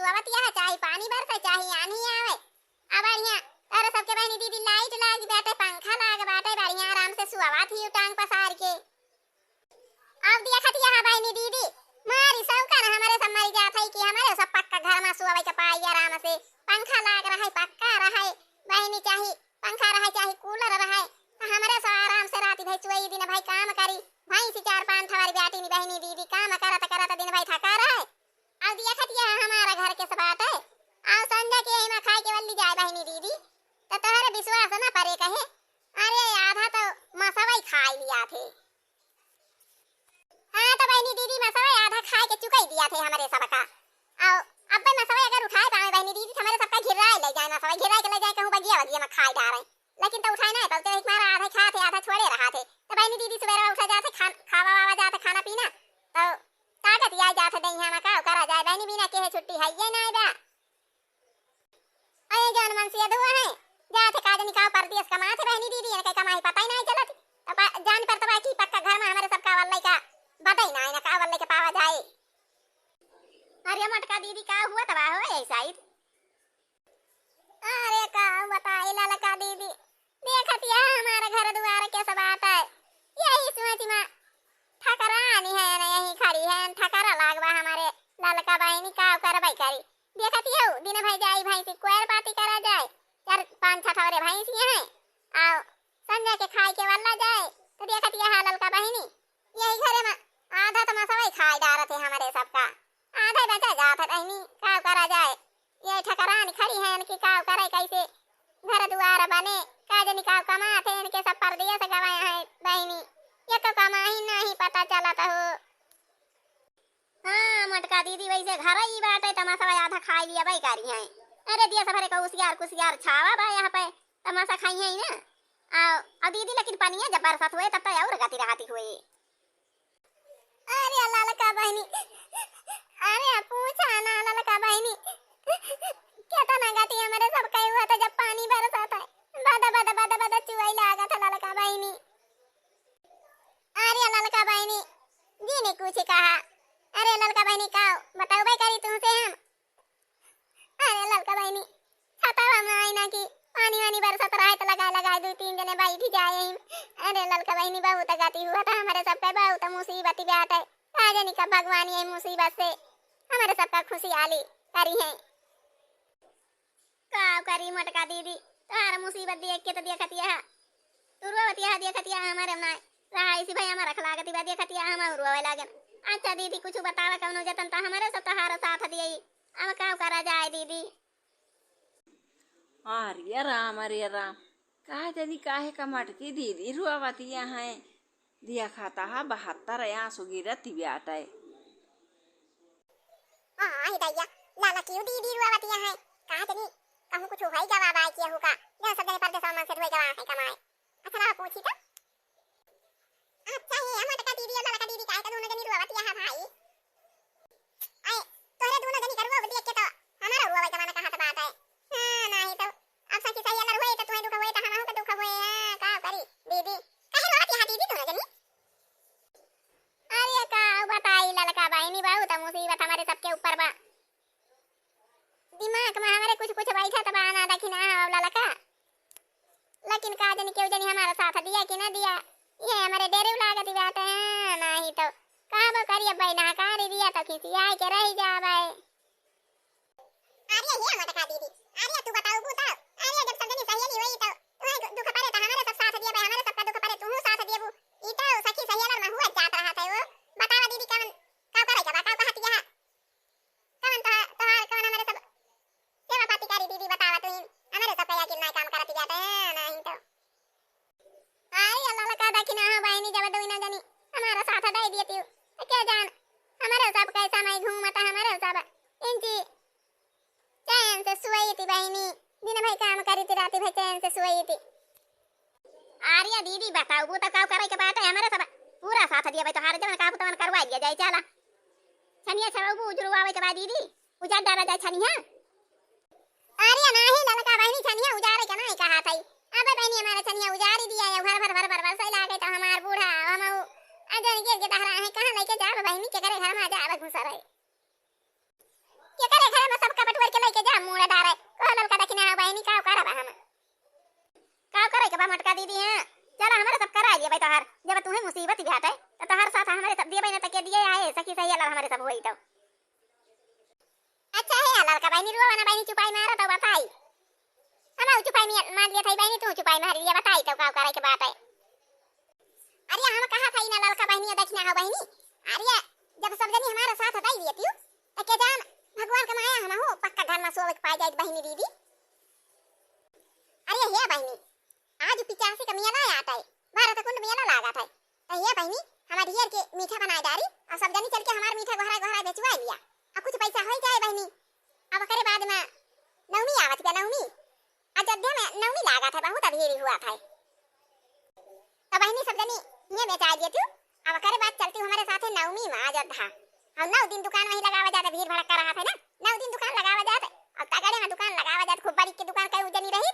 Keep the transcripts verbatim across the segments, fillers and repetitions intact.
सुअवतिया है, चाहे पानी बरसे, चाहे आन्ही आवे। आ बढ़िया, तोहरे सबके बहिनी दीदी लाइट लाग बाटे, पंखा लाग बाटे, बढ़िया आराम से सुअवत ही टांग पसार के। अब देखत यह बहिनी दीदी, मारी सौका न हमरे सब मरी जात है कि हमरे सब पक्का घर में सुअवे के पाई आराम से। पंखा लाग रहे, पक्का रहे, बहिनी चाही, पंखा रहे चाहे कूलर रहे, तो हमरे सब आराम से राती भई सुई, दिन भई काम करी। भैंसी चार पांच ठवारी बाटी नी बहिनी दीदी, काम करत करत दिन भई थका रहे। अब देखत यह हमारा घर के सब बाटे, अब संझा के एमा खाए के वल्ली जाए बहिनी दीदी, तो तोहरे विश्वास न परे कहे, अरे आधा तो मसवई खाई लिया थे। हाँ, तो बहिनी दीदी, मसवई आधा खाए के चुकाई दिया थे हमरे सबका। आओ, अब्बे मसवई अगर उठाए पावे बहिनी दीदी, तो हमरे सबका घिराए ले जाए, मसवई घिराए के ले जाए, कहूँ बगिया वगिया में खाए डारे। लेकिन तो उठाए ना, बोलते एक मारा आधा खाए थे, आधा छोड़े रहा थे। तो बहिनी दीदी सुबह उठा जाते, खान-, खावा वावा जाते, खाना पीना, तो ताकत आ जाते, दही हम का करा जाए, बहिनी बिना केहे छुट्टी है ये ना बा। अरे जौन मन से अधुआ है, जात है का जनी का परदेस कमात है बहिनी दीदी, इनके कमाई पता ही नहीं चलत। तो पा-, जान पर तबा की पक्का घर में हमरे सबका वल्ले का बतई ना, इनका वल्ले के पावा जाए। अरे मोटका दीदी का हुआ तबा हो ऐसा ही? अरे का बताई ललका दीदी, देखत यह हमारे घर दुआर के सब बात है, यही सोच में ठकरानी है ना, यही खड़ी है, ठकरा लागबा हमारे ललका बहिनी का करबै करी। देखत यहू, दिन भई जाई भैंसी कोयर पाती करा जाए, चार पाँच छठौरे भैंसी हैं, आओ संझा के खाए के वाला जाए, तो देखत यह ललका बहिनी, यही घरे में आधा तो मसवई खाए डारत है हमरे सबका, आधा बचा जात है बहिनी, का करा जाए। ये ठकरान खड़ी हैं कि का करे, कैसे घर दुआर बने, का जनी का कमात है, इनके सब परदेस गवाए हैं बहिनी, ये तो कमाही नहीं पता चलत हो। हाँ, मोटका दीदी, वैसे घर ही बाटे, तमाशा भाई आधा खाई लिया भाई करी हैं। अरे दिया सफरे का उसियार कुसियार छावा बा यहाँ पे, तमाशा खाई है ना। आ, आ दीदी, लेकिन पनिया जब बरसात हुए, तब तो और गति रहती हुए। अरे ललका बहिनी, अरे पूछा ना ललका बहिनी, केतना गति हमरे सब कई हुआ था जब पानी बरसात है, बद बद बद बद चुआई लागत है ललका बहिनी। अरे ललका बहिनी, जी ने कुछ कहा। अरे ललका बहिनी, का बताओ भाई करी तुमसे हम। अरे ललका बहिनी, छतवा में आई ना कि पानी वानी बरसत रहे तो लगाए लगाए दो तीन जने बैठ जाए। अरे ललका बहिनी, बहुत गति हुआ था हमरे सबके, बहुत मुसीबत बाटे। का जानी कब भगवान ये मुसीबत से हमरे सबका खुशहाली करी है। का करी मोटका दीदी, तोहार मुसीबत देख के तो देखत यह तू रोवत यह देखत यह हमरे नाय रहा, इसी भाई हमारा खलागती बा देखत यह हम रोवे लागन। अच्छा दीदी, कुछ बतावा कौनो जतन तो हमरे सब तोहार साथ दिए। अब का करा जाए दीदी? अरे राम, अरे राम, का जानी काहे का मटकी दीदी रोवतिया हैं। दिया खाता हा बहत्तर आंसू गिरत बाटे। आई दैया, लाला क्यों दीदी रोवतिया हैं? का जानी कहूँ कुछ होई गवा बाय किया होगा। जहाँ सब जने परदेसवा मन से धोए गवा है कमाए। अच्छा लावा पूछी तो। अच्छा, ये मोटका दीदी और ललका दीदी काहे का दोनों जनी रोवत यहाँ भाई? आए, तोहरे दोनों जनी का रोवा देख के तो हमारा रोवा का मन कहाँ से बात है? हाँ, नहीं तो अब सखी सही अलर हुए तो तुम्हें दुख हुए तो हमहू का दुख हुए। हाँ, का करी दीदी? काहे रोवत यहाँ दीदी दोनों जनी? अरे का बताई ललका बहिनी, बहुत मुसीबत हमरे सबके ऊपर बा। दिमाग में हमरे कुछ कुछ बैठत बा ना दखिना हो ललका। लेकिन का जानी केहू जानी हमारा साथ दिया कि ना दिया, ये हमरे डेरे लागत बाटे। नहीं तो कहबो करी अब ना कारी दिया तो खिसियाए के रह जावे। अरे ये मोटका दीदी, अरे तू बताऊ बू तो, अरे जब सब जनी सहेली होई तो तुम्हें दुख पड़े तो हमारे सब साथ दिए, हमारे सबका दुख पड़े तू साथ दिए बू। ई तो सखी सहेलर में हुआ जात रहा था वो। बतावा दीदी कवन का करे के बा, का कहत यहाँ? कवन तो, तोहार कवन हमारे सब सेवा पाती करी दीदी, बतावा तू ही। हमारे सब का यकीन नहीं काम करत जाते हैं, नहीं तो। आई अल्लाह लका दखिना हो बहिनी, जब दुई ना जनी हमारा साथ दे दिए तू, तो क्या जान हमारे सब कैसा मैं घूमता, हमारे सब इंची चैन से सोई थी बहिनी, दिन भई काम करी थी, राती भई चैन से सोई थी। आर्या दीदी बताऊ, वो तो का करे के बात है, हमारे सब पूरा साथ दिया भाई, तोहार जवन का तवन करवा दिया जाए, चला। छनिया छवा वो उजरवावे के बाद दीदी, उजाड़ डाला जाए छनिया। अरे नाही ललका बहिनी, छनिया उजारे के नाही कहा थई। अबे बहिनी, हमारा छनिया उजारी दिया है, भर भर भर भर भर सही लागे तो हमार बूढ़ा, हम उ, आ जन गिर के दहरा है, कहाँ लेके जाब बहिनी, केकरे घर में जाब घुसर है, केकरे घर में सब हमरे सब कराइ लेबै तोहार, जब तुहैं मुसीबत बाटै, त तोहार साथ हमरे सब देबै न, त के दिए आए, सखी सहेली हमरे सब होई तौ। अच्छा हे ललका बहिनी, रोवा ना बहिनी, चुपाई मारा तौ बताई। हम चुपाई मार लिया था बहिनी, तू चुपाई मार लिया, बताई तौ का करे के बात है। अरे हम कहा था ना ललका बहिनी, दक्षिणा हो बहिनी। अरे जब सब जनी हमारा साथ दई दिए तू, त के जान भगवान का माया हम हो पक्का घर में सोवे के पाए जाए बहिनी दीदी। अरे हे बहिनी, आज पिचासी का मेला आत है, भरत कुंड मेला लागत है। त हे बहिनी, हमार ढेर के मीठा बनाए डारी, और सब जनी चल के हमार मीठा गोहरा गोहरा बेचवा लिया, और कुछ पैसा हो जाए बहिनी। अब ओकरे बाद में नवमी आवत बा, नवमी अयोध्या में नवमी लागत है, बहुत भीड़ हुआ था। त बहिनी सब जनी ये बेचाए दिए तू, अब ओकरे बाद चलती हमारे साथे नवमी में अयोध्या। और नौ दिन दुकान वहीं लगावा जात, भीड़ भड़क्का रहा था ना, नौ दिन दुकान लगावा जात, और तगड़े में दुकान लगावा जात, खूब बड़ी के दुकान कई जनी रही,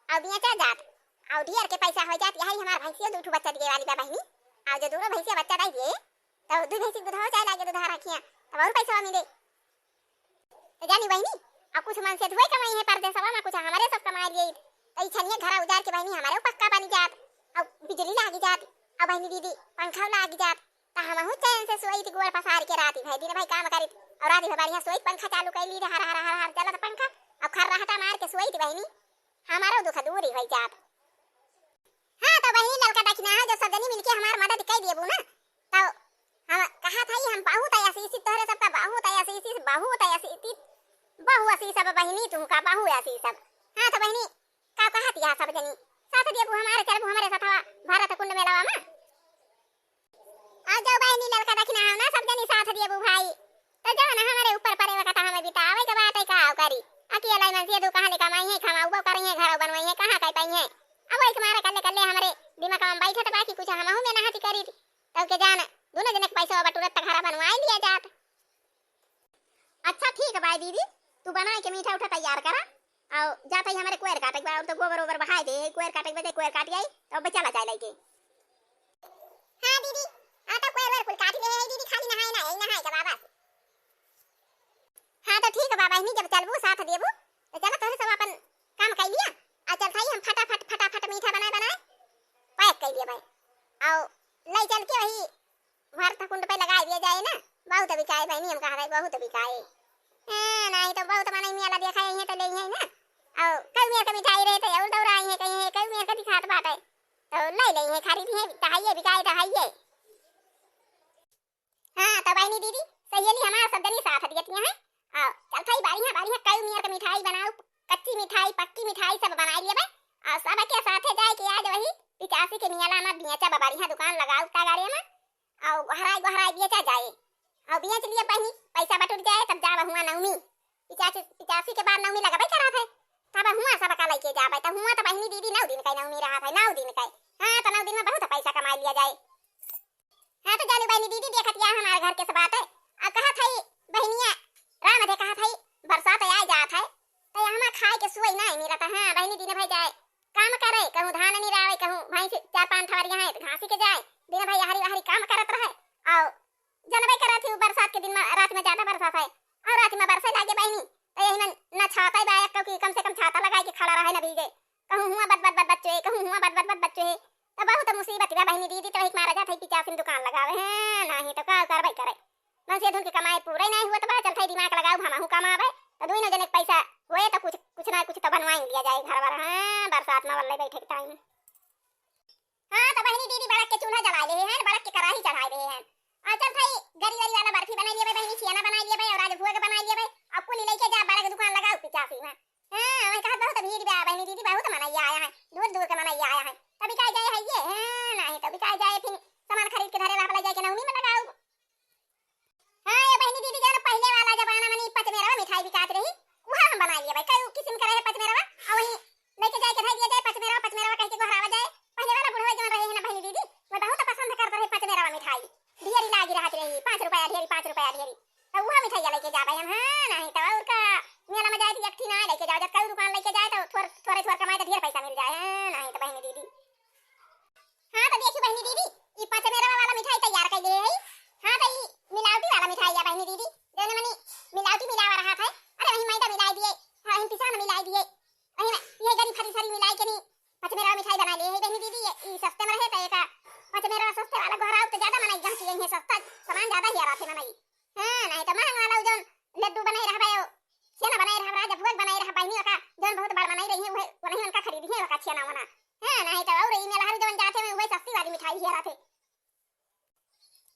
और बेचा जात, और ढेर के पैसा हो जात। यही हमार भैंसियो दू ठो बच्चा दिए वाली बा बहिनी, और जो दूनो भैंसिया बच्चा दे दिए, तो दू भैंसी के दुधावा चाहे लागे दुधा रखिया, तब और पैसा मिले। त जानी बहिनी, अब कुछ मन से धोए कमाई है परदेसवा में, कुछ हमरे सब कमाई लिए। त ई छनिया घरा उजार के बहिनी हमरे पक्का बनी जात, अब बिजली लागी जात, अब बहिनी दीदी पंखा लागी जात, त हमहू चैन से सोइत गोड़ पसार के राती भर दिन भर काम करित, और राती भर बढ़िया सोइत पंखा चालू कर ली, हर हर हर हर चलत पंखा, अब खर्राटा मार के सोइत बहिनी, हमारो दुख दूरी हो जात। हाँ, तो बहिनी ललका दक्षिणा है, जो सब जनी मिलके हमार मदद कर देबू ना, तो हम कहा था ही, हम बहुत आशीषित, तोहरे सबका बहुत आशीषित, बहुत आशीषित, बहु आशीष अब बहिनी तुमका बहु आशीष अब। हाँ, तो बहिनी का कहा थी सब जनी साथ देबू हमारे, चलबू हमारे साथवा भरत कुंड मेलावा में। आ जाओ बहिनी ललका दक्षिणा हो ना, सब जनी साथ देबू भाई। तो जाओ ना, हमारे ऊपर परे वक्त हमें बितावे के बात है, का करी? अकेला मन से दू कहाँ ले कमाई है, खमाउबो करी है, घर बनवाई है, कहाँ कर पाई है? अब वही तुम्हारे कल्ले कल्ले हमारे दिमाग में बैठत बा कि कुछ हमहू में नहाती करी। तब के जान, दोनों जने के पैसा बटुरत त घरा बनवाई लिया जात। अच्छा ठीक बा दीदी, तू बनाए के मीठा उठा तैयार करा, और जात ही हमारे कोयर काटे के बा, और तो गोबर ओबर बहाए दे, कोयर काटे के बा, कोयर काट आई, तो अब चला जाए लइके। हाँ दीदी, हाँ तो कोयर वर कुल काट ले है दीदी, खाली नहाए ना, यही नहाए के बा बस। हाँ तो ठीक बा बहिनी, जब चलबू साथ देबू, तो चला तोहरे सब अपन काम कर लिया, और चल थाई हम फटाफट फटाफट मीठा बनाए बनाए पैक कर लिया भाई, और ले चल के वही भरत कुंड पे लगाई दिया जाए ना, बहुत बिकाए बहिनी, हम कहा भाई बहुत बिकाए। हाँ, नहीं तो बहुत मनई मेला देखा यहीं तो ले ही ना, और कई मेर का मिठाई रहे थे और दौरा आई है कहीं है, कई मेर का दिखात बाटे, तो ले ले है, खरीदी है, तो है ये बिकाए तो है ये। हाँ, तो बहिनी दीदी, सहेली हमार सब जनी साथ दियतिया हैं, और चल थाई बढ़िया बढ़िया कई मेर का मिठाई बनाओ, कच्ची मिठाई, पक्की मिठाई सब बनाई लेबे, और सबके साथे जाए के आज वही पिचासी के मेला में बेचा बा, बढ़िया दुकान लगाओ उतना गाड़ी में, और गोहराई गोहराई बेचा जाए, और बेच लिए बहिनी, पैसा बटुर जाए, तब जाब हुआ नवमी। पिचासी, पिचासी के बाद नवमी लगबे करत है, तब हुआ सबका लेके जाबे, तब हुआ तो बहिनी दीदी नौ दिन का नवमी रहत है, नौ दिन का। हाँ, तो नौ दिन में बहुत पैसा कमा लिया जाए। हाँ, तो जानी बहिनी दीदी देखत या हमारे घर के सब बात है, अब कहा था बहिनिया राम दे कहा था बरसात आए जात है, तो यहाँ खाए के सोई नहीं मिलत है। हाँ, बहिनी दिन भाई जाए काम करे, कहूँ धान निरावे, कहूँ भैंस चार पाँच ठवरिया है, तो घासी के जाए, दिन भर यहरी वहरी काम करत रहे। और जनबे करत ही, बरसात के दिन में रात में ज्यादा बरसात है, और रात में बरसे लागे बहिनी, तो यही में न छाता ही बा, क्योंकि कम से कम छाता लगाए के खड़ा रहे, न भीगे, कहूँ हुआ बद बद बद बच्चो है, कहूँ हुआ बद बद बद बच्चो है, तो बहुत मुसीबत बा बहिनी दीदी, तो एक मारा जात है पिचासिन दुकान लगावे हैं, नहीं तो का करबे करे। मन से धुन के कमाए पूरे नहीं हुआ, तो बा चल थाई दिमाग लगाओ, हम हूँ कमावे, तो दोनों जने के पैसा होए, तो कुछ, कुछ ना कुछ तो बनवाई लिया जाए घर वर। हाँ, बरसात में वल्ले बैठे के टाइम। हाँ, तो बहिनी दीदी बड़क के चूल्हा जला ले हैं, बड़क के कढ़ाई चढ़ाए दे हैं। आ चल थाई गरी वरी वाला बर्फी बनाई लेबे बहिनी, छियाना बनाई लेबे और आज भोग बनाई लेबे। अब कुली लेके जा बड़क दुकान लगाओ पिचासी में। हाँ, मैं कहा बहुत भीड़ बा बहिनी दीदी, बहुत मनैया आया है, दूर दूर के मनैया आया है। तभी कहा जाए है ये, हाँ, नहीं तो भी कहा जाए फिर सामान खरीद के धरे रहा, जाए के नवमी में लगाओ। हाँ, ये बहिनी दीदी, जानो पहिले वाला जमाना में ई पचमेरवा मिठाई बिकात रही, उहा हम बनाई लेबे। कई किसिम के रहे पचमेरवा, और वही लेके जाए के धई दिया जाए पचमेरवा, पचमेरवा कह के गोहरावा जाए। पहिले वाला बुढ़वा जौन रहे है ना बहिनी दीदी, वो बहुत पसंद करत रहे पचमेरवा मिठाई। ढेरी लागी रहत रही, पाँच रुपया ढेरी, पाँच रुपया ढेरी। तो उहा मिठाई लेके जाबे हम, हाँ, नहीं तो और का मेला में जाए तो एक ठी ना लेके जाओ, जब कई दुकान लेके जाए तो थोर-, थोरे थोर कमाए तो ढेर पैसा मिल जाए, हाँ, नहीं तो बहिनी दीदी। पचमेरवा सस्ते वाला गोहराउ तो ज्यादा मनई गहकी है, सस्ता सामान ज्यादा ही आवा थे मनई। हाँ, नाहीं तो महंग वाला उ जौन लड्डू बनाई रहबा, छेना बनाई रहबा, राजा भोग बनाई रहबा, बहिनी ओका जौन बहुत बड़ मनई रही है, उहे, उनही उनका खरीदी है ओका छेना वना। हाँ, नाहीं तो और ई मेलहारू जौन जाते में उहे सस्ती वाली मिठाई ही आवा थे।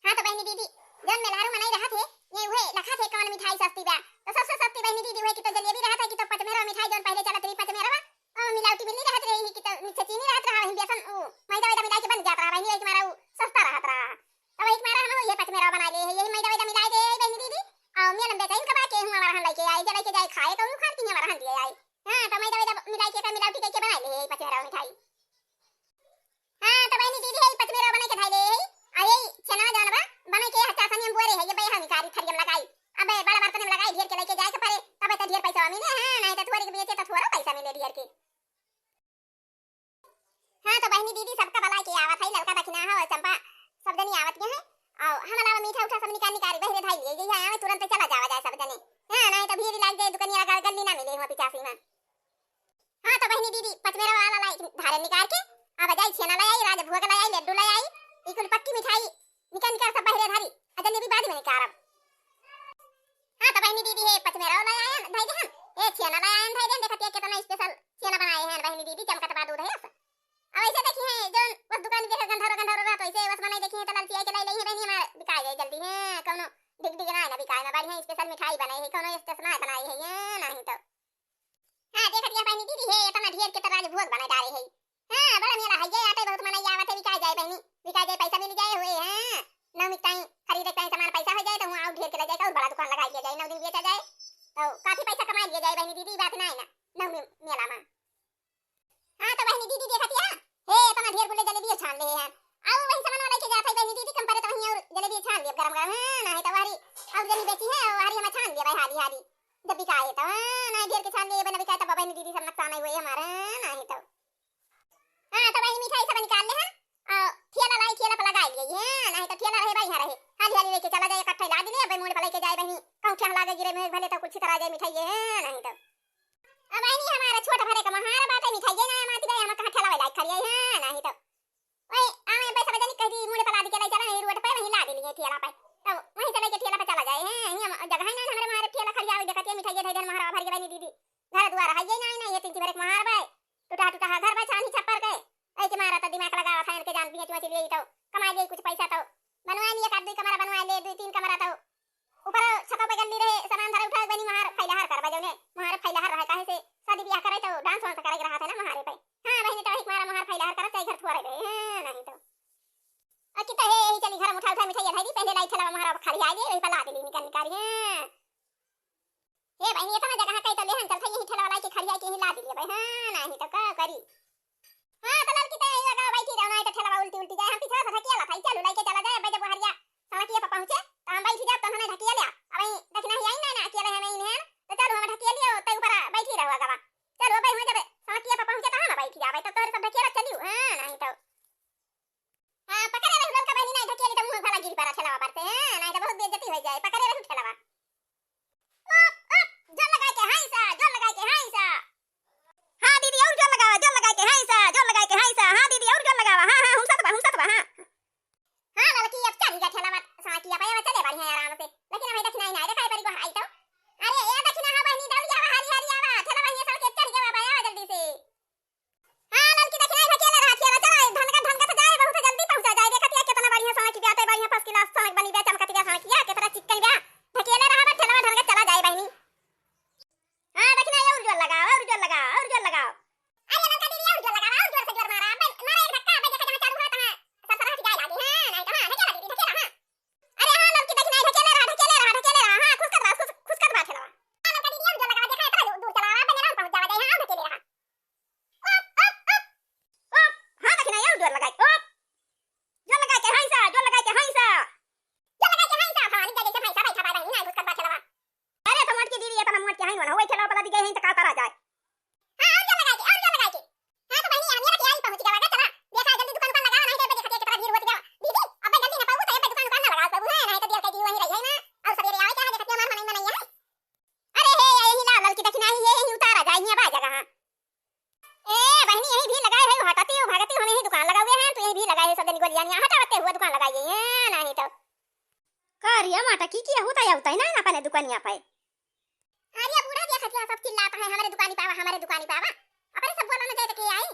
हाँ तो बहिनी दीदी, जौन मेलहारू मनई रहत हे, ये उहे लखत हे कौन मिठाई सस्ती बा। तो सबसे सस्ती बहिनी दीदी उहे कि तो जलेबी रहत है कि तो पचमेरवा मिठाई जौन पहिले चलत रही पचमेरवा, और मिलावटी मिली रहत रही कि तो नीचे चीनी रहत रहा, वही बेसन उ मैदा वैदा मिला के बन जात रहा बहिनी, यही मारा उ सस्ता रहत रहा। तो वही मारा हम ये पचमेरवा बनाए ले है, यही मैदा वैदा मिलाए दे है बहिनी दीदी, और मेलन बेचैन कबा के हुआ हमारा हम लेके आए, जे लेके जाए खाए तो उन्हों खान की हमारा हम दिए आए। हाँ तो मैदा वैदा मिला के का मिलावटी करके बनाए ले है पचमेरवा मिठाई। हाँ, तो बहिनी दीदी है, पचमेरवा बनाई के धइले है। आ ये छेना जौन बा, बनाई के हत्ता सनियम बोरे है, ये बैहा निकारी थरियम लगाई। अबे बड़ा बर्तन में लगाई, ढेर के लेके जाए के पड़े, तबे तो ढेर पैसा मिले। हाँ, नाहीं तो थोड़े के बेचे तो थोड़ा पैसा मिले ढेर के। हाँ, तो बहिनी दीदी सबका बलाए के आवत है, ललका दखिना है और चंपा सब जनी आवत के हैं। और हम अलावा मीठा उठा सब निकाल निकाल बहरे धाई लिए, यही आवे तुरंत चला जावा जाए सब जने। हाँ, नाहीं तो भीड़ लाग जाए, दुकानिया लगा गल्ली ना मिले हुआ पिचासी में। हाँ, तो बहिनी दीदी, पचमेरा वाला लाई धारे निकाल के, अब जाई छेना ले आई, राजभोग ले आई, लड्डू ले आई, ई कुल पक्की मिठाई निकाल निकाल सब बहरे धारी, आ जलेबी बाद में निकारब। हाँ, तो बहिनी दीदी, हे पचमेरा ले आयन, धाई दे हम, ए छेना ले आयन, धाई दे, देखत ये कितना special छेना बनाए हैं बहिनी दीदी, चमकत बा दूध है ऐसा। अब ऐसे देखी है, जौन बस दुकान देखे गंधौरा गंधौरा रहत, वैसे बस बनाई देखी है, तो ललचिया के ले ले है बहिनी, हमार बिकाए जाए जल्दी है, कौनो डिग डिग ना है ना बिकाए में, बढ़िया special मिठाई बनाई है, कौनो station ना बनाई है, ये नहीं तो। हाँ, देखत यह बहिनी दीदी है, इतना ढेर के तो राजभोग बना डारे है। हाँ, बड़ा मेला है ये, आटे बहुत मनई आवत है, बिकाए जाए बहिनी, बिकाए जाए, पैसा मिल जाए हुए। हाँ, नवमी के टाइम खरीदे के टाइम सामान पैसा हो जाए तो वहाँ और ढेर के ले जाए, और बड़ा दुकान लगा लिया जाए, नौ दिन बेचा जाए तो काफी पैसा कमा लिया जाए बहिनी दीदी, बात ना है ना नवमी मेला में। हाँ, तो बहिनी दीदी देखत यह, हे इतना ढेर कुले जलेबियो छान ले हैं, और वही सामान वाला के जात है बहिनी दीदी, कम पड़े तो वहीं और जलेबियो छान ले गरम गरम। हाँ, ना है तो वारी और जनी बेची है, और वारी हम छान ले भाई हाली हाली। जब बिकाए तो, हाँ, नाहीं ढेर के छान लिए, बना बिकाए तब बहिनी दीदी सब नुकसान हुए हमारा, नाहीं तो। हाँ, तो बहिनी मिठाई सब निकाल ले हैं, और ठेला लाई, ठेला पर लगा लिए, हाँ, नाहीं तो ठेला रहे भाई, यहाँ रहे, हाली हाली लेके चला जाए, इकट्ठा ला दिले, अब मूड़ पर लेके जाए बहिनी, कहूँ ठेला लागे गिरे में भले तो कुछ तरह जाए मिठाई, हाँ, नाहीं तो। अब बहिनी हमारा छोट भरे का महारा बाटे मिठाई, ये ना माती भाई, हम कहाँ ठेला वाला खड़ी है, हाँ, नाहीं तो। ओए, आवे बस बजनी कह दी, मुड़े पला दी के ले चला, यही रोड पे वहीं ला देली है ठेला पे। तब वहीं से लेके ठेला पे चला जाए हैं। यहीं हम जगह है ना, हमारे मारे ठेला खड़ी आवे, देखत ये मिठाई ये धैर्य महारा भर के बनी दीदी। घर द्वार है ये ना, ना, ये तीन भरे के महार बा। टूटा टूटा है घर बा, छानी छप्पर के। ऐ के मारा तो दिमाग लगावा था, इनके जान दिए चुआ चलिए तो कमाई ले कुछ पैसा तो बनवाए लिए, एक आध दुई कमरा बनवाए ले, दुई तीन कमरा तो ऊपर छतवा पे गल्ली रहे, सामान धरे उठाए बनी, महार फैलाहार करबा जौने, महार फैलाहार रहे, काहे से शादी ब्याह करे तो dance वांस करे के रहत है ना महारे पे। हाँ बहिनी, तो एक मारा महार फैलाहार करब, चाहे घर थोड़े रहे, हाँ, नाहीं तो। अकी तो हे, यही चली घर में उठा उठा मिठाई धई दी, पहले लाई ठेला महार अब खड़ी आ गई, वही पर ला देली निकाल निकाल, हाँ। हे बहिनी, इतना जगह कई तो लेहन चलते, यही ठेला वाला के खड़ी आई के यही ला देली भाई, हाँ, नाहीं तो का करी। हाँ, तो ललकी तो यही लगा बैठी रहो, नाहीं तो ठेलवा उल्टी उल्टी जाए। हम पीछे से ढकिया ला था, चलू लेके चला जाए, जब हरिया सड़किया पर पहुँचे, तो हम बैठी जाब, तो उन्होंने ढकिया लिया। अब वहीं दक्षिणा ही आई ना, ना, अकेले हमें इन्हें, तो चलू हम ढकिया लियो, तो ऊपर बैठी रहो अगवा। चलू अब वहीं जब सड़किया पर पहुँचे, तो हम बैठी जाबे, तो तोरे सब ढकिया चलियो, हाँ, नाहीं तो। हाँ, पकड़े रहू ललका बहिनी, नाहीं ढकिया ली तो मुँह भला गिर पड़ा ठेलवा पर से, हाँ, नाहीं तो बहुत बेइज्जती हो जाए, पकड़े रहू ठेलवा। ओप, ओप, जोर लगाए के हाय सा, जोर लगाए के हाय सा। हाँ दीदी, और जोर लगावा, जोर लगाए के हाय सा, जोर लगाए के हाय सा। हाँ दीदी, और जोर लगावा। हाँ, हाँ, हुसत बा, हुसत बा, हाँ। हाँ, ललकी अब चढ़ी गया ठेला मत, साकी अब चले बढ़िया आराम से। लेकिन हमें देखना ही ना, देखा परी को आई तो। अरे, ए देखना, हाँ बहिनी, दौड़ी आवा, हारी, हारी आवा। ठेला बढ़िया सड़के चढ़ गया बा, आवा जल्दी से। हाँ, ललकी देखना, ढकेला रहा, ठेला चला, धनका, धनका तो जाए, बहुत जल्दी पहुँचा जाए। देखत या कितना बढ़िया सड़क बा, ते बढ़िया first class सड़क बनी बा, चमकत बा सड़क या, कितना चिक्कन बा। ए, सब जनी गोलियानिया हटावते हुआ दुकान लगाई है, नहीं तो। का रे माटा की किया होता या होता है ना, ना अपने दुकानिया पे। अरे बूढ़ा देखत है, सब चिल्लात है, "हमरे दुकानी पावा, हमरे दुकानी पावा।" अपने सब बोला ना जाए तो के आई।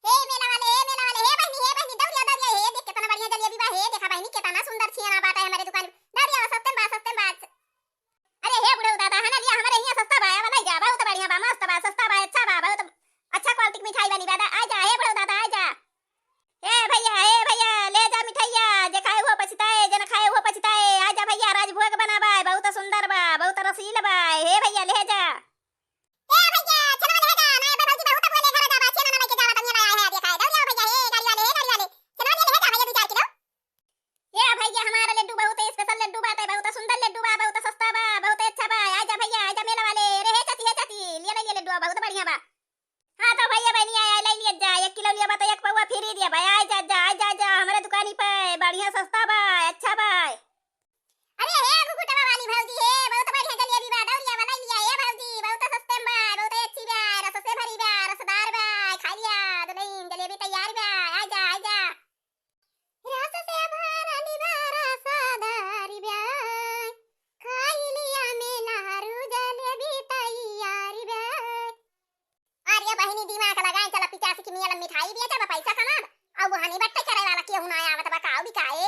हे मेला वाले, हे मेला वाले, हे बहिनी, हे बहिनी, दौड़िया, दौड़िया, हे देख केतना बढ़िया जलेबी बा, हे देखा बहिनी केतना सुंदर छियाना बाटे हमरे दुकानी। दौड़िया बा, सस्ते में बा, सस्ते में बा। अरे हे बुढ़ऊ दादा, है ना लिया, हमरे हियाँ सस्ता बा, वाला ही जा, बहुत बढ़िया बा, मस्त बा, सस्ता बा, अच्छा बा, बहुत अच्छा quality के मिठाई बनी बा, आ जा, हे बुढ़ऊ दादा, आ जा। ए भैया, ए भैया, ले जा मिठाइया, जे खाए हुआ पछताए, जे न खाए हुआ पछताए। आ जा भैया, राजभोग बना बा, बहुत सुंदर बा, बहुत रसील बा। हे भैया, ले जा। ए भैया, छेनवा ले जा, ना, ए भौजी, बहुत बोले, घर जावा, छेना ना लेके जावा, तनिया लाया है, देखा है, दौड़ जाओ भैया, हे गाड़ी वाले, हे गाड़ी वाले, छेनवा ले जा भैया, दो चार किलो। ए भैया, हमारा लड्डू बहुत special लड्डू बाटे, बहुत सुंदर लड्डू बा, बहुत सस्ता बा, बहुत अच्छा बा। आ जा भैया, आ जा मेला वाले। अरे हे चाची, हे चाची, ले ले, ले लड्डू बहुत बढ़िया बा। हाँ, तो भैया बहनी आया, ले लिया जा, एक किलो लिया बा तो एक पौवा free दिया बा। आ जा, जा, आ जा, जा, हमरे दुकानी पे बढ़िया सस्ता बा, अच्छा बा। अरे हे घुघुटवा वाली भौजी, हे बहुत बढ़िया जलेबी बा, दौड़िया बा, ले लिया, हे भौजी, बहुत सस्ते में बा, बहुत अच्छी बा, रस से भरी बा, रसदार बा, खा लिया, दुल्हन जलेबी तैयार बा, आ जा, आ जा। रस से भरल बा रसदार बा, खाई लिया मेहरारू जलेबी तैयार बा। अरे बहिनी दिमाग लगाए चला पिचासी की मियाँ मिठाई बेचब पैसा कमाब। अब वो हनी बट्टे करे वाला केहू ना आवत बा का बिकाए।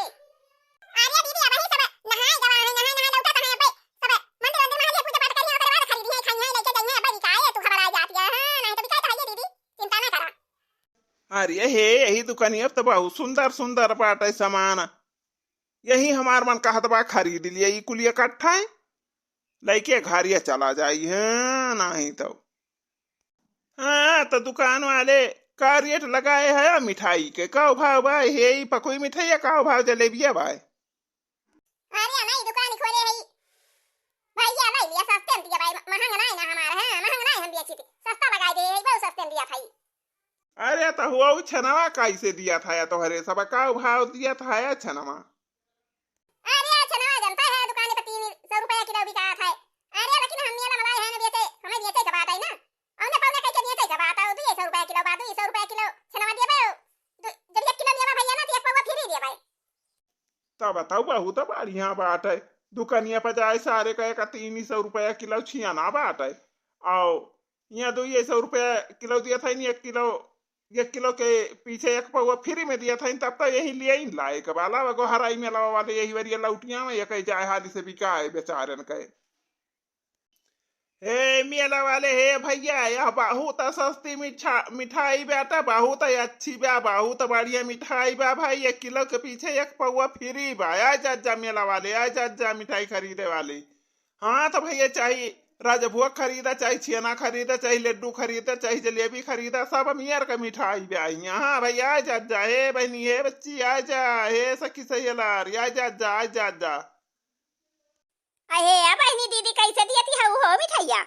अरे दीदी अबही सब नहाए गवा है, नहाए नहाए लौटा तहां पे सब मंदिर मंदिर में पूजा पाठ करिए, ओकरे बाद खरीदी है, खाई है, लेके जाइए, अब बिकाए तू घबरा जाती है। हाँ नहीं तो बिकाए तो है ये दीदी, चिंता ना करा। अरे हे, यही दुकानिया तो बहुत सुंदर सुंदर बाटे सामान। यही हमार मन कहत बा खरीद लिए, ई कुल इकट्ठा है, लइके घरिया चला जाई है, नहीं तो। हाँ, तो दुकान वाले का rate लगाए है मिठाई के? का भाव बा हे ई पकुई मिठाई, का भाव जलेबिया बा? अरे नहीं, दुकान खोले है भैया, ले लिया, सस्ते में दिया भाई, महंग नहीं ना हमार है, महंग नहीं हम बेची थी, सस्ता लगाए दे है, बहुत सस्ते में दिया था ई। अरे तो हुआ उ छनवा कैसे दिया था या तोहरे सब, का भाव दिया था या छनवा? अरे छनवा जनता है दुकान पे तीन सौ रुपया किलो बिका था। अरे लेकिन हम मेला मलाई है ना बेचे, हमें बेचे के बात है ना, हमने पौने कह के बेचे के बात है, दो सौ रुपया किलो बा, दो सौ रुपया किलो छनवा दिए बे, दो, जब एक किलो लेबा भैया ना तो एक पौवा free दिए भाई। तब बताओ, बहुत बढ़िया बात है। दुकनिया पर जाए सारे कहे का तीन सौ रुपया किलो छियाना बात है। आओ, यहाँ दो ये सौ रुपया किलो दिया था, एक किलो, एक किलो के पीछे एक पौवा free में दिया था, तब तो यही लिए ही लाए के बाला वो गोहराई मेला वाले यही वरिया लौटिया में एक जाए हाली से बिकाए बेचारन के। हे मेला वाले, हे भैया, यह बहुत सस्ती मिठा-, मिठाई बाटे, बहुत अच्छी बा, बहुत बढ़िया मिठाई बा भाई। एक किलो के पीछे एक पौवा free बा। आ जा, जा मेला वाले, आ जा, जा मिठाई खरीदे वाले। हाँ तो भैया, चाहे राजभोग खरीदा, चाहे छेना खरीदा, चाहे लड्डू खरीदा, चाहे जलेबी खरीदा, सब मेर का मिठाई बा यहाँ। हाँ भैया, आ जा, जा, हे बहनी, हे बच्ची, आ जा, हे सखी सहेलार, आ जा, जा, आ जा, जा। अहे, आ बहिनी दीदी, कैसे दियती हऊ हो मिठाइया?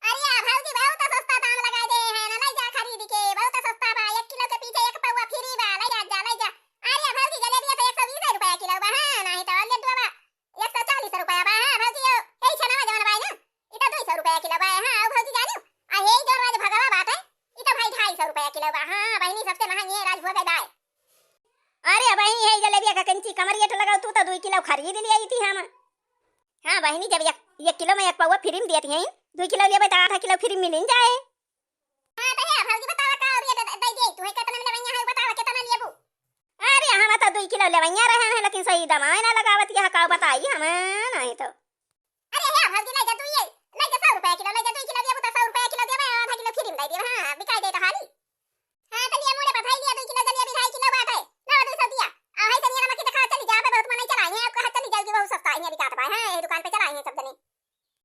अरे आ भौजी, बहुत सस्ता दाम लगा दे है ना, ले जा खरीद के, बहुत सस्ता बा, एक किलो के पीछे एक पौवा free बा, ले जा, जा, ले जा। अरे आ भौजी, जलेबिया तो एक सौ बीस रुपया किलो बा, हाँ, नहीं तो लड्डुआ बा एक सौ चालीस रुपया बा, हाँ भौजी, यो, यही छेनवा जवन बा ना, ई तो दो सौ रुपया किलो बा, हाँ, ओ भौजी जानियो, आ हे जवन बा जे भगवा बाटे, ई तो भाई ढाई सौ रुपया किलो बा, हाँ, बहिनी सबसे महंगी है राजभोग है दाए। अरे बहिनी, हे जलेबिया का कंची कमरिया तो लगाओ, तू तो दुई किलो खरीद लिया ई थी हम। हाँ बहिनी, जब एक, एक किलो में एक पौवा free में देती हैं, दुई किलो लेबे तो आधा किलो free मिल जाए। हाँ तो हे भौजी बतावा का और ये दे, दे दे, तू है कितना में लेवैया है, बतावा कितना लेबू? अरे हम तो दुई किलो लेवैया रहे हैं, लेकिन सही दाम ना लगावत यह का बताई हम, नहीं तो। अरे हे भौजी, ले जा तू ये, ले जा सौ रुपया किलो, ले जा, दुई किलो लेबू तो सौ रुपया किलो देबे, आधा किलो free में दे देबे, हाँ, बिकाई दे तो हाली। हाँ, तो लिया मुड़े पर भाई लिया, दुई किलो जलेबी, ढाई किलो बाटे, लो दुई सौ दिया। आ, है तनिया नमक के देखा, चली जा, अबे बहुत मन नहीं चला, यहाँ आपका हाथ चली जाएगी, बहुत सस्ता है, यहाँ बिकात बा, हाँ, ये दुकान पे चला, यहाँ सब जने।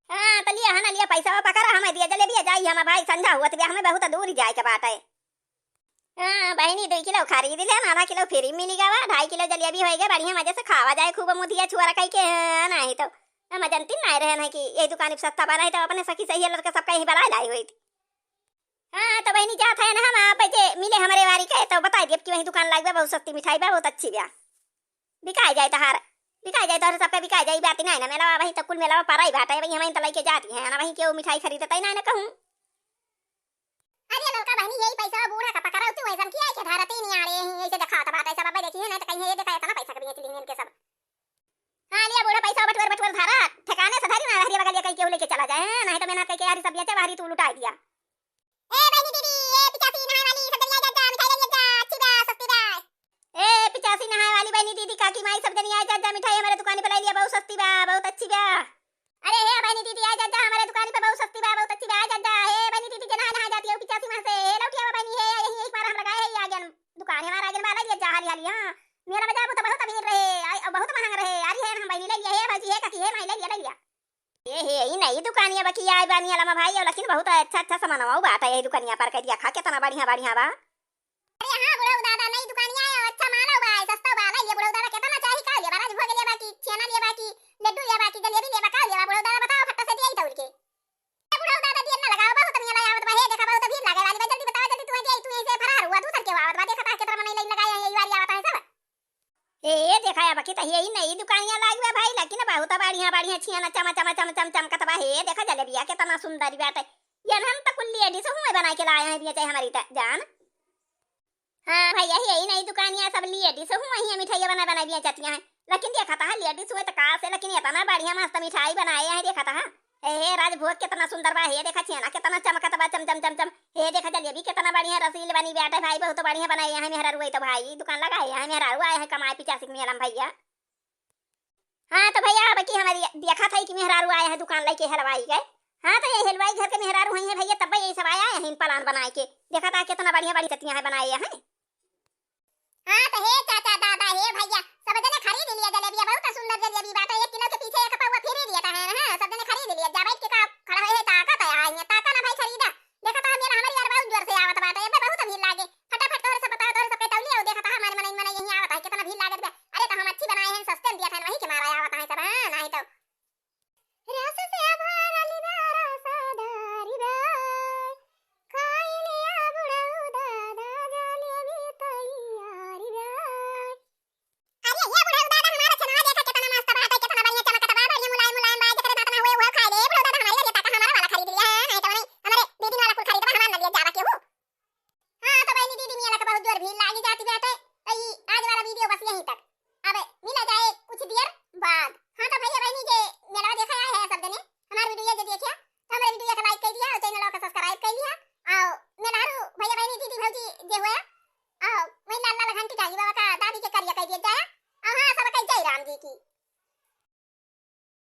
हाँ, तो लिया, है ना, लिया, पैसा पकड़ा, हमें दिया जलेबी, जाई हम भाई, संझा हुआ तो हमें बहुत दूर ही जाए के बात है। हाँ, बहिनी, दुई किलो खरीद ले, आधा किलो free मिली गवा, ढाई किलो जलेबी होई गए, बढ़िया मजे से खावा जाए, खूब मुधिया छुआ रखाई के, हाँ, नहीं तो। हम जनती नहीं रहे हैं कि ये दुकान सस्ता बा, नहीं तो अपने सखी सहेलर के सबका यही बला लाई हुई थी। हाँ, तो बहिनी, जात है ना हम, आप जे मिले हमरे वारी के, तो बताई दियब कि वही दुकान लाग बा, बहुत सस्ती मिठाई बा, बहुत अच्छी बा। बिकाई जाए तहार, बिकाई जाए तोहरे सबके, बिकाई जाए, बात नहीं ना, मेला वही तो कुल मेला पराई बाटे, वही हम तो लेके जाती हैं ना, वही केहू मिठाई खरीदते ही नहीं ना कहूँ। अरे ललका बहिनी, यही पैसा बूढ़ा का पकड़ा, तू ऐसन किया के धारा तीन आड़े ही, ऐसे देखात बाटे सब, अबे देखी है, नहीं तो कहीं ये देखा, इतना पैसा के बेच ली इनके सब। हाँ, लिया बूढ़ा पैसा बटोर बटोर धारा, ठिकाने से धरी ना, हरी बगल ये कहीं केहू लेके चला जाए, हाँ, नहीं तो मेहनत करके यारी सब बेचे, बाहरी तू लुटाई दिया। ए बहिनी दीदी, ए पिचासी नहाए वाली, सब जल्दी आ जा, जा, मिठाई ले लिया जा, अच्छी बा, सस्ती बा। ए पिचासी नहाए वाली बहिनी दीदी, काकी माई, सब जनी आ जा, जा, मिठाई हमारे दुकानी पे ले लिया, बहुत सस्ती बा, बहुत अच्छी बा। अरे हे बहिनी दीदी, आ जा, जा, हमारे दुकानी पे बहुत सस्ती बा, बहुत अच्छी बा, आ जा, जा। हे बहिनी दीदी, जे नहाए नहाए जाती है पिचासी वहाँ से, हे लौटिया बहिनी, हे यही एक बार हम लगाए है, ये आगे दुकान हमारा आगे वाला, ले जा हाली हाली, हाँ। मेला में जाबू तो बहुत भीड़ रहे, आ, बहुत महंग रहे, अरे हे हम बहिनी ले लिया, हे भौजी, हे काकी, हे माई ले लिया, ले लिया। ए हे, ई नई दुकानिया बा कि आई बानी अलमा भाई, और लेकिन बहुत अच्छा अच्छा सामानवा बाटे यही दुकानिया पर, कह दिया खा, कितना बढ़िया बढ़िया बा। अरे हाँ बुढ़ऊ दादा, नई दुकानिया है, अच्छा माल बा, सस्ता बा, ले लिया बुढ़ऊ दादा, कितना चाही, का लेबा, राजभोग लेबा कि छेना लेबा कि लड्डू लेबा कि जलेबी लेबा, का लेबा बुढ़ऊ दादा, बताओ फट्टा से दिया ही दौड़ के। ए बुढ़ऊ दादा, देर ना लगाओ, बहुत मेला आवत बा, हे देखा बहुत भीड़ लागे वाली बा, जल्दी बताओ, जल्दी तू दे, तू ऐसे फरार हुआ, दूसर के आवत बा, देखा ता कितना मनई लाइन लगाए हैं, यही वाली आवत है सब। ए, देखा अब की तो यही नई दुकानिया लागी बा भाई, लेकिन बहुत बढ़िया बढ़िया छियाना चमा चमा चम चम चमकत बा। हे देखा जलेबिया कितना सुंदर बाटे। ये हम तो कुल लेडीज हुए बनाए के लाए हैं, बेचे हमारी त जान। हाँ भैया, यही नई दुकानिया सब लेडीज हुए ही मिठाइया बना बना बेचतिया हैं, लेकिन देखा था लेडीज हुए तो का से, लेकिन इतना बढ़िया मस्त मिठाई बनाए हैं, देखा था। हे, हे, राजभोग कितना सुंदर बा, हे देखा छेना कितना चमकत बा, चम, चम, चम, चम। हे देखा जलेबी कितना बढ़िया रसील बनी बाटे भाई, बहुत बढ़िया बनाए हैं मेहरारू, वही तो भाई दुकान लगाए हैं मेहरारू, आए हैं कमाए पिचासी के मेला में भैया। हाँ तो भैया, अब की हमारी देखा था कि मेहरारू आए हैं दुकान लेके हलवाई के। हाँ तो ये हलवाई घर के मेहरारू हुई हैं भैया, तब ये सब आया है इन प्लान बनाए के। देखा था कितना बढ़िया बढ़िया चटनियाँ है बनाए हैं। हाँ, तो हे चाचा, दादा, हे भैया, सब जने खरीद लिया जलेबिया, बहुत सुंदर जलेबी बाटे, एक किलो के पीछे एक पौवा फ्री दिया था, है ना? सब जने खरीद लिया, जा बैठ के का खड़ा है, ताका तो आई है, ताका ना भाई, खरीदा। देखा तो मेला हमारी यार बहुत जोर से आवत बाटे, एबे बहुत भीड़ लागे, फटाफट तोहरे सब बताओ, तोहरे सब के टौली आओ, देखा तो हमारे मनई मनई यहीं आवत है, कितना भीड़ लागत बा। अरे तो हम अच्छी बनाए हैं, सस्ते में दिया था, वही के मारा आवत है सब, हाँ, नहीं तो। रस से भरल बा रसधारी बा, खाई लिया बुढ़ऊ दादा जलेबी तैयारी बा। अरे ये बुढ़ऊ दादा, हमारा छेनवा देखा कितना मस्त बाटे, कितना बढ़िया चमकत बा, बढ़िया मुलायम मुलायम बा, जेकरे दांत ना हुए वो खाए ले। बुढ़ऊ दादा, हमारे लिए ताका हमारा वाला खरीद लिया, हाँ, नहीं तो नहीं, हमारे दीदी वाला कुल खरीदबा, हमार ना लिए जावा केहू। हाँ, तो बहिनी दीदी, मेला के बहुत जोर भीड़ लागी जाती बाटे। तो ई आज वाला वीडियो बस यहीं तक। अब मिला जाए कुछ देर बाद। हाँ, तो भैया बहिनी जे मेला देखे आए हैं सब जने, हमार वीडियो जे देखिया, तो हमारे वीडियो के लाइक कर दिया और चैनल के सब्सक्राइब कर लिया। और मेहरारू भैया बहिनी दीदी भौजी जे हुआ, और वही लाल लाल घंटी टांगी बाबा का दादी के करिया कर दिया जाए। और हाँ, सब कही जय राम जी की।